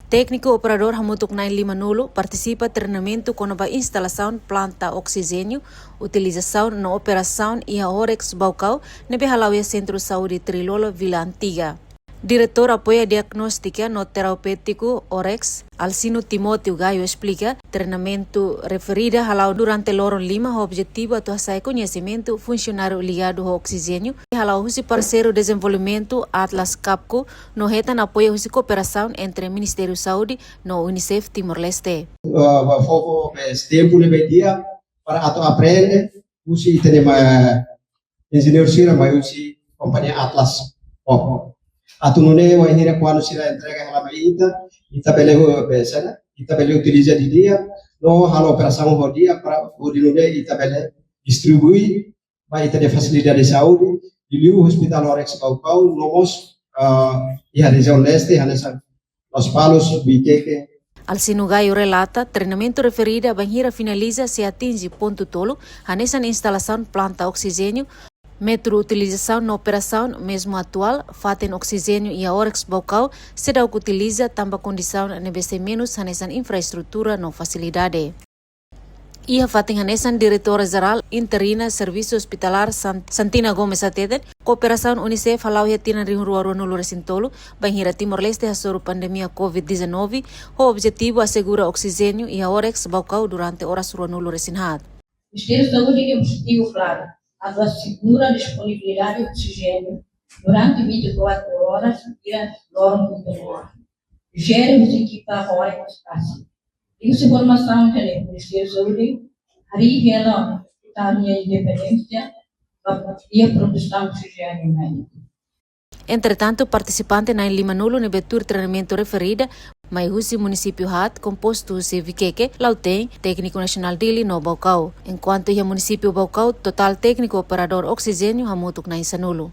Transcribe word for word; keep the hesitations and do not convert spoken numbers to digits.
Tékniku operadór hamutuk na'in lima-nulu partisipa treinamentu kona-ba instalasaun planta oksijéniu, utilizasaun no operasaun iha Orex Baucau, ne'ebé hala'o iha Sentru Saúde Trilola, Vila Antiga. Diretór Apoiu Diagnóstika no Terapéutiku Orex, Alcino Timóteo Gayo, esplika, treinamentu referida hala'o durante loron lima ho objetivu atu hasa'e koñesimentu funsionáriu ligadu ho oksijéniu, hala'o husi parseiru dezenvolvimentu Atlas Capco, no hetan apoiu husi kooperasaun entre Ministériu Saúde no UNICEF Timor-Leste. Ah, ba foko bes tempu ne'ebé di'ak para atu aprende husi ita-nia enjeñeiru sira mai husi kompañia Atlas. Oh. Atu nune'e wainhira kuandu sira entrega hela mai ita, ita bele ho bes, ita bele utiliza didi'ak, no halo operasaun ho di'ak para hodi nune'e ita bele distribui ba ita-nia fasilidade saúde, liuliu Hospital Orex Baucau, no mós, ah, iha rejiaun leste, hanesan Lospalos, Viqueque. Alcino Gayo relata, treinamentu referida bainhira finaliza sei atinje pontu tolu, hanesan instalasaun planta oksijéniu, métodu utilizasaun no operasaun mezmu atuál, fatin oksijéniu iha Orex Baucau seidauk utiliza tanba kondisaun ne'ebé sei menus hanesan infraestrutura no fasilidade. Iha fatin hanesan, Diretora Jerál Interina Servisu Ospitalar San-, Santina Gomes hateten, kooperasaun UNICEF hala'o iha tinan rihun rua ruanulu-resin-tolu, bainhira Timor-Leste hasoru pandemia covid dezanove, ho objetivu asegura oksijéniu iha Orex Baucau durante oras ruanulu-resin-haat. Ministériu Saúde iha objetivu klaru, atu asegura disponibilidade oksijéniu durante vinte e quatro horas, iha loron vinte e nove horas. Jere husi ekipa Orex Baucau. Husi formasaun iha Ministériu Saúde, harii hela ita-nia independénsia ba iha produsaun oksijéniu médiku. Entretantu, partisipante na'in lima-nulu ne'ebé tuir treinamentu referida mai husi munisípiu haat, kompostu husi Viqueque, Lautém, Tékniku Nasionál Dili no Baucau. Enkuantu iha munisípiu Baucau, totál tékniku operadór oksijéniu hamutuk na'in sanulu.